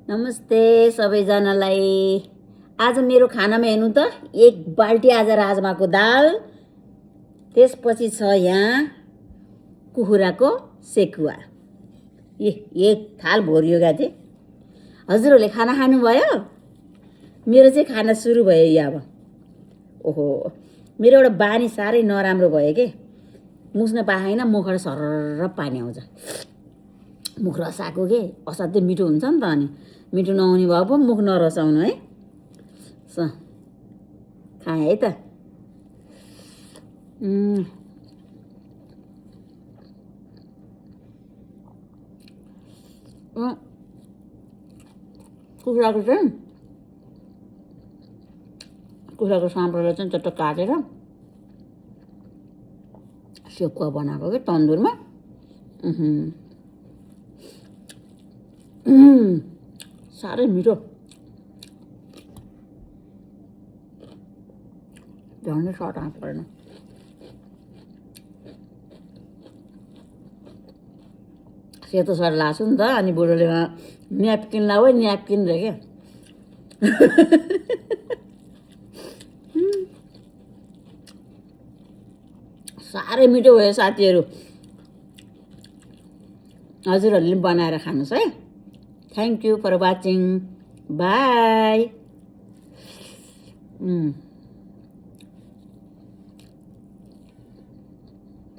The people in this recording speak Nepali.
नमस्ते सबैजनालाई। आज मेरो खानामा हेर्नु त, एक बाल्टी आज राजमाको दाल, त्यसपछि छ यहाँ कुखुराको सेकुवा। एक थाल भरियोगा थिए। हजुरहरूले खाना खानुभयो? मेरो चाहिँ खाना सुरु भयो यहाँ अब। ओहो, मेरो एउटा बानी साह्रै नराम्रो भयो के, मुस्न पाएन, मुखबाट सरर पानी आउँछ। मुख रसाएको के, असाध्यै मिठो हुन्छ नि त। अनि मिठो नहुने भयो पो मुख नरसाउनु है। खाएँ है त। कुखुराको साँप्रोलाई चाहिँ चट्ट काटेर सेकुवा बनाएको के तन्दुरमा। साह्रै मिठो, झन्डै सट आँट परेन। सेतो सर लासु नि त। अनि बुढोले न्यापकिन लाऊ है, न्यापकिन रे क्या। साह्रै मिठो भयो साथीहरू। हजुरहरूले पनि बनाएर खानुहोस् है। Thank you for watching. By.